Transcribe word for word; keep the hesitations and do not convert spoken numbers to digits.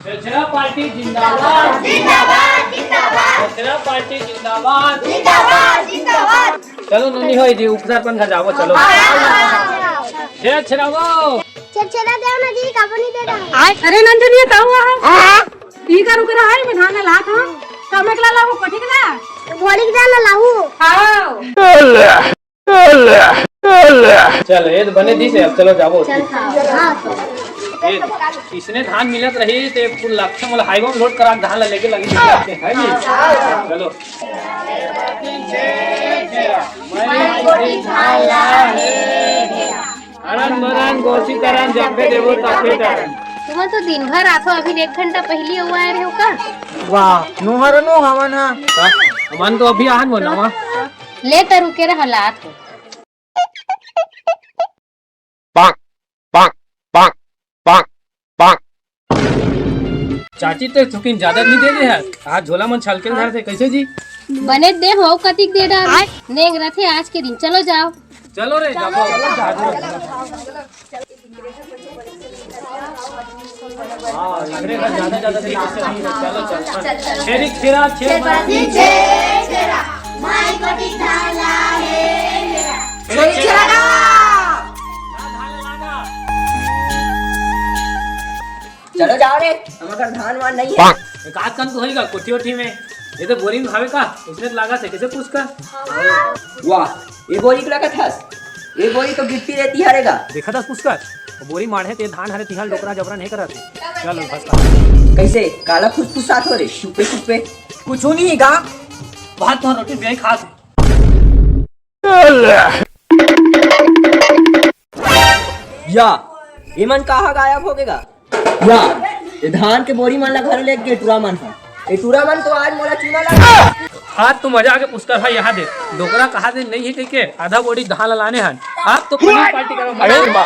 Chherchhera party जिंदाबाद। जिंदाबाद, जिंदाबाद। छेरछेरा पार्टी जिंदाबाद। जिंदाबाद, जिंदाबाद। चलो नोनी हो जी, उपसरपंच घर जाबो, चलो। छेरछेरा वो। छेरछेरा देव ना जी, काबर नहीं देता? अरे नंदनी, ताऊ आ। ई का रुक रहा है, मैं धान लात हूँ। तो मैं कला लाऊं, कोठी कला? बोरी के दाना लाहू। हाँ। चल, ये तो बने दिस हे, अब चलो जाबो। चल, हाँ, हाँ। ए, इसने धान मिलत रही, ते फुल लक्ष्य मोला हाईवा में लोड करा धान ला लेके लगी, है नी? चलो। हरन मरन, गोसी तरन, जब भी देबो तब भी तरन। तुमन तो दिन भर आथो, अभी एक घंटा पहिली अउ आए रहे हो का? वाह, नोहर नो हवन हा। हमन तो अभी आहन बोला वा। ले त रुके रह, लात हो। पाक, पाक, पाक, पाक, पाक। चाची, ते थोकिन ज्यादा नहीं दे दे है। आज झोला मन छलके धर थे, कैसे जी? बने दे हो, कतिक दे डाल। नेंग रथे आज के दिन, चलो जाओ। चलो रे, जाओ। हाँ, इधरे का ज्यादा, ज्यादा दे दे। चलो, चलो। छेरी, छेरा, छेरा। माई कोठी धान ला हे मेरा। छेरी छेरा गावा। चलो जाओ रे, हमर घर धान वान नहीं है। एक आध कन तो होई गा कोठी ओठी में। ये तो बोरी में भावे का, इसने तो लागा से कैसे पूछ का? वाह, ये बोरी के लगत हस? ये बोरी तो गिट्टी रेती हरे गा। देखा था पूछ कर, बोरी माढ़े ते धान हरे तिहाल डोकरा जबरा नहीं करत। चल बस कर। कैसे काला फुसफुसात हो रे, छुपे छुपे? कुछ नहीं गा, भात तो रोटी बेई खास। या, इमन कहाँ गायब हो गेगा? या, ये धान के बोरी मन ला घर ले गे टूरा मन ह। ये टूरा मन तो आज मोला चूना लगा। आज तो मजा आके पुष्कर भाई यहाँ दे। डोकरा कहा दे नहीं है कह के आधा बोरी धान ला लाने हन। आज तो पनीर पार्टी करो। अरे वाह।